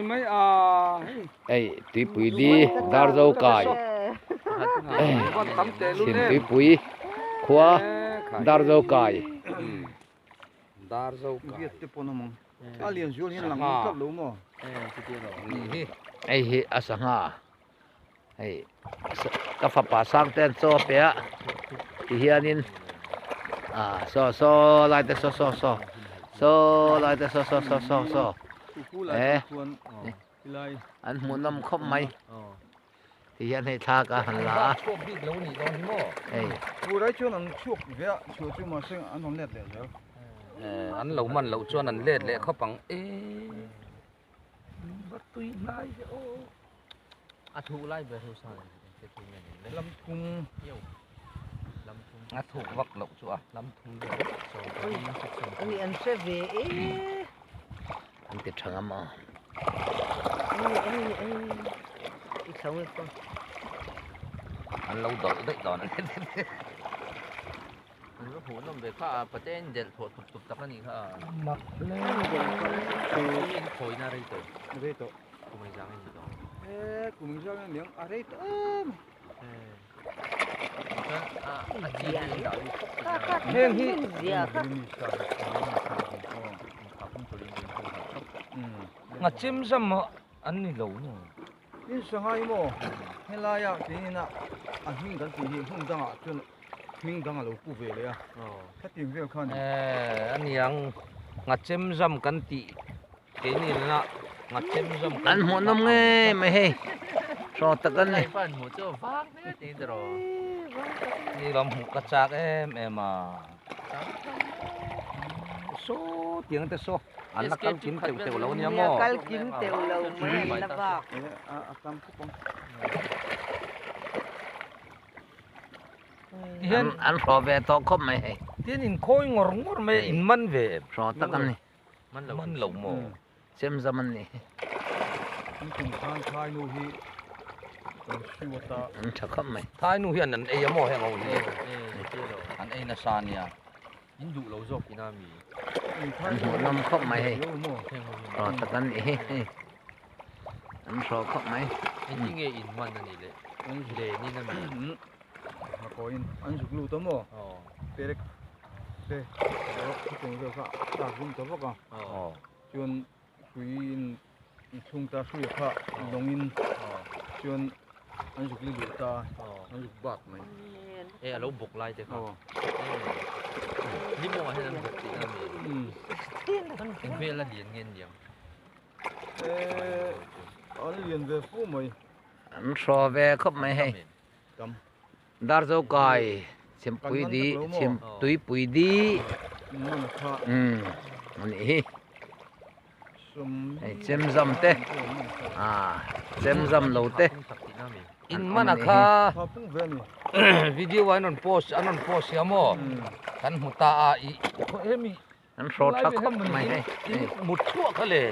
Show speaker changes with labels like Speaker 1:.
Speaker 1: mai a.
Speaker 2: Hei tuipui di Darzo kai chhim tuipui khua Darzo kai.
Speaker 1: Darzo kai.
Speaker 2: Hei hi a sangha hei ka fapa sang te an chaw a pe a tihianin ah saw saw lai te saw saw saw saw lai te saw saw saw saw saw eh an hmuhnawm khawp mai tihian hei thla ka han la a hei
Speaker 1: an lo man loh chuan an let leh khawp ang e. Va tui hnai ve aw.
Speaker 3: A thuk lai ber ho sa te thung nge ni le.
Speaker 1: Lam thum.
Speaker 3: Yo. Lam thum.
Speaker 1: A thuk vak loh chu a.
Speaker 3: Lam thum vel sawm pahnih sawm
Speaker 4: Ui an hre ve e.
Speaker 2: An ti tha ngam a.
Speaker 4: Ui ui ui. I thlo nge pawh.
Speaker 1: An lo dawlh daih dawn a ni.
Speaker 3: An va hmuh nawm ve kha a paten delh thawh tup tup tak a nih kha a.
Speaker 1: Mak hle.
Speaker 3: In khawi na rei tawh.
Speaker 5: Rei tawh.
Speaker 3: Kum engzang in ni tawh.
Speaker 5: E kum engzang in niang a rei tawh em.
Speaker 3: Chuan a a chi hi in dah lut khawp
Speaker 4: Kha kha
Speaker 1: Heng hi
Speaker 4: zia kha.
Speaker 1: Nga chem zam an ni lo nu.
Speaker 5: In sangai maw helaia keinin a a hming kan tih hi hmun dangah chuan hming dang a lo pu ve leh a khatiang vel kha a ni.
Speaker 1: Eh aniang nga chem zam kan tih keini nena nga chem zam kan
Speaker 2: An hmuh nawm ngei mai hei hraw tak an ni.
Speaker 3: Pan hmuh chu vang hle tih te rawh.
Speaker 1: Ni lam hmuh ka chak em em a. Saw tiang te saw. An la kal kim teuh teuh lo ania maw?
Speaker 4: Nia kal kim teuh lo mai an la vak.
Speaker 5: A tam khawp ang.
Speaker 1: Tihian
Speaker 2: an hraw ve tawh khawp mai hei.
Speaker 1: Tihian in khawi ngawr ngawr mai a in man ve em?
Speaker 2: Hraw tak an ni.
Speaker 1: Man lo maw?
Speaker 2: Chem zam an ni.
Speaker 5: An kum khan thai nu hi kan hriat a.
Speaker 2: An tha khawp mai.
Speaker 1: Thai nu hian an ei a maw heng ho hi? An ei nasa ania.
Speaker 3: In duh lo zawk ina mi.
Speaker 2: An hmuhnawm khawp mai hei. Hraw tak an nih hi hei. An hraw khawp mai.
Speaker 3: Engtin nge in man a nih le? Len in a mi.
Speaker 5: Hakawiin an zuk lut a maw? Perek te rawk khawpeng vel kha a zum ta vak a. Chuan hrui in thlung ta hrui kha lawngin chuan an zuk li luh ta an zuk bak mai.
Speaker 3: E a lo bawk lai te kha. Ni mawngah hian an bawk tih na mi. Eng vel a lian nge an niang?
Speaker 5: E an lian ve fu mai.
Speaker 2: An hraw ve khawp mai hei.
Speaker 5: Tam.
Speaker 2: Darzo kai chhimpui di chhim tuipui di umm a nih hi hei chemzam te ah chemzam lo te
Speaker 1: in man a kha video an rawn post an rawn post sia maw kan hmu ta a i hemi
Speaker 2: an hraw tha khawp mai hei
Speaker 1: mut chhuah kha le.